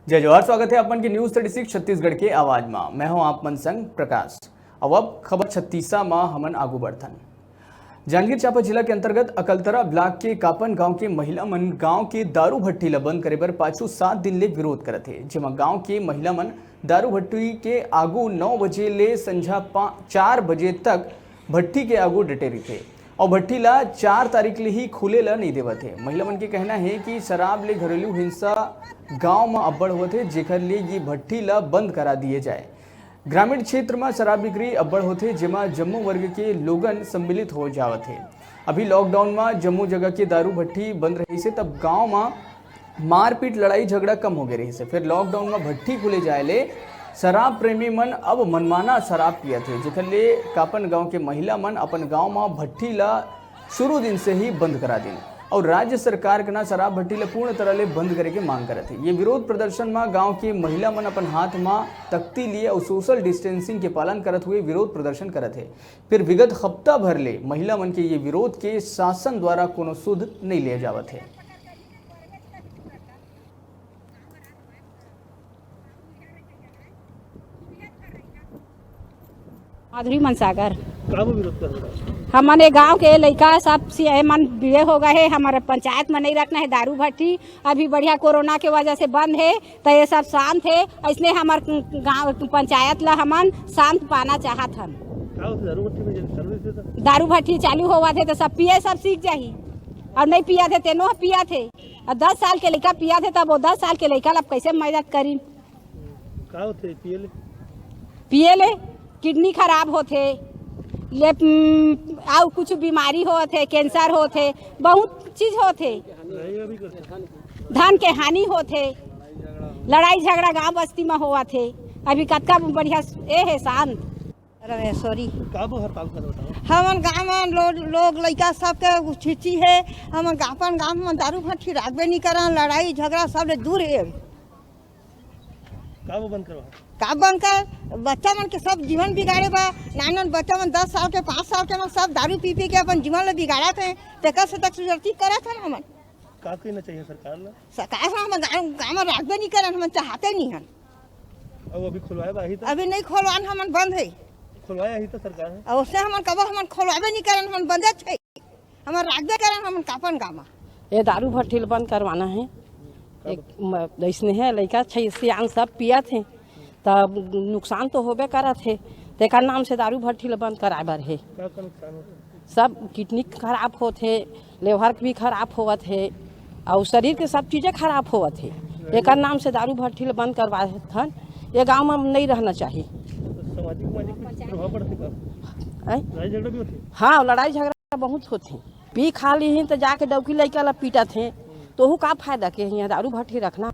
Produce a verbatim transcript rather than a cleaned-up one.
जय जोहार, स्वागत हे आप मन के News Thirty Six छत्तीसगढ़ के आवाज मा। मैं हूं आप मन संग प्रकाश। अब, अब खबर छत्तीसा मा हमन आगू बढ़थन। जांजगीर चांपा जिला के अंतर्गत अकलतरा ब्लॉक के कापन गांव के महिला मन गांव के दारू भट्टी ल बंद करे बर पाछू सात दिन ले विरोध करत हे, जेमा गांव के महिला मन दारू भट्टी के आगू नौ बजे ले संझा पा-, चार बजे तक भट्टी के आगू डटे रहिथे। अउ भट्टी ला चार तारीख ले ही खुले ला नइ देवत हे। महिला मन के कहना हे कि शराब ले घरेलू हिंसा गांव म अब्बड़ होवत हे, जेकर ले ये भट्टी ला बंद करा दिए जाए। ग्रामीण क्षेत्र म शराब बिक्री अब्बड़ होथे, जेमा जम्मो वर्ग के लोगन सम्मिलित हो जावत हे। अभी lockdown म जम्मो जगह के दारू भट्टी बंद रहिस हे, तब गांव म मारपीट, लड़ाई झगड़ा कम हो गए रहिस हे। फिर lockdown म भट्टी खुले जाए ले शराब प्रेमी मन अब मनमाना शराब पियत हे, जेकर ले कापन गांव के महिला मन अपन गांव म भट्टी ला शुरू दिन से ही बंद करा दिन अउ राज्य सरकार के ना शराब भट्टी ला पूर्ण तरह ले बंद करे के मांग करत हे। ये विरोध प्रदर्शन म गांव के महिला मन अपन हाथ म तख्ती लिए अउ social distancing के पालन करत हुए विरोध प्रदर्शन करत हे। फिर विगत हफ्ता भर ले महिला मन के ये विरोध के शासन द्वारा कोनो सुध नइ ले जावत हे। माधुरी मनसागर। का वो विरोध कर रहे हो? हमन ये गांव के लइका सब सियाए मन बिड़े हो गए हे, हमारे पंचायत में नहीं रखना है दारू भट्टी। अभी बढ़िया कोरोना के वजह से बंद है, तो ये सब शांत है। इसने हमार गांव पंचायत ला हमन शांत पाना चाहत हन। का होथे दारू भट्टी में जब चालू होथे तो? दारू भट्टी चालू होवत है तो सब पिए सब सीख जाही, और नहीं पिया थे तेनो पिया थे। और दस साल के लइका पिया थे, तब वो दस साल के लइका ला कैसे मदद करी? का होथे पिए ले? पिए ले किडनी खराब होथे, ले उम, अउ कुछ बीमारी होथे, कैंसर होथे, बहुत चीज होथे। लड़ाई भी करथे। धन के हानि होथे, लड़ाई झगड़ा गांव बस्ती में होवत हे। अभी कतका बढ़िया ए हे शांत। रमेश्वरी। का वो हड़ताल कर बताओ? हमन गांव में लोग, लोग लइका सबके छिची हे, हमन अपन गांव में दारू भट्टी राखबे नहीं करन, लड़ाई झगड़ा सब ले दूर हे। का वो बंद करवा? का बंद कर? बच्चा मन के सब जीवन बिगाड़े बा। नान नान बच्चा मन दस साल के, पाँच साल के मन सब दारू पी पी के अपन जीवन ला बिगाड़त हे। तेकर से तक सुरक्षित करत हन हमन। का करना चाहिए सरकार ला? सरकार ला हमन गाँव, गाँव में राखबे नहीं करन, हमन चाहते नहीं हन। अब अभी खुलवाए बा ही तो? अभी नहीं खोलवान, हमन बंद है। खुलवाए ही तो सरकार है। और उससे हमन कबो हमन खोलवाबे नहीं करन, हमन बंदे थे। हमन राखबे करन, हमन कापन गाँव में। ये दारू भट्टी ल बंद करवाना है। एक म-, जैसने है लइका छै सियान सब पियत हे, तब नुकसान तो होबे करत हे, तेकर नाम से दारू भट्टी ल बंद कराए बर हे। का का नुकसान होथे? सब किडनी खराब होत हे, लेवर भी खराब होवत हे, अउ शरीर के सब चीजें खराब होवत हे। एकर नाम से दारू भट्टी ल बंद करवाए हन। ये गांव में नहीं रहना चाहिए। तो सामाजिक, सामाजिक कुछ प्रभाव पड़थे का? आय? लड़ाई झगड़ा भी होथे? हाँ, लड़ाई झगड़ा बहुत होथे। पी खा लीही तो जाके डौकी लइका ला पीटत हे, तो ओहू का फायदा के? यहाँ दारू भट्टी रखना।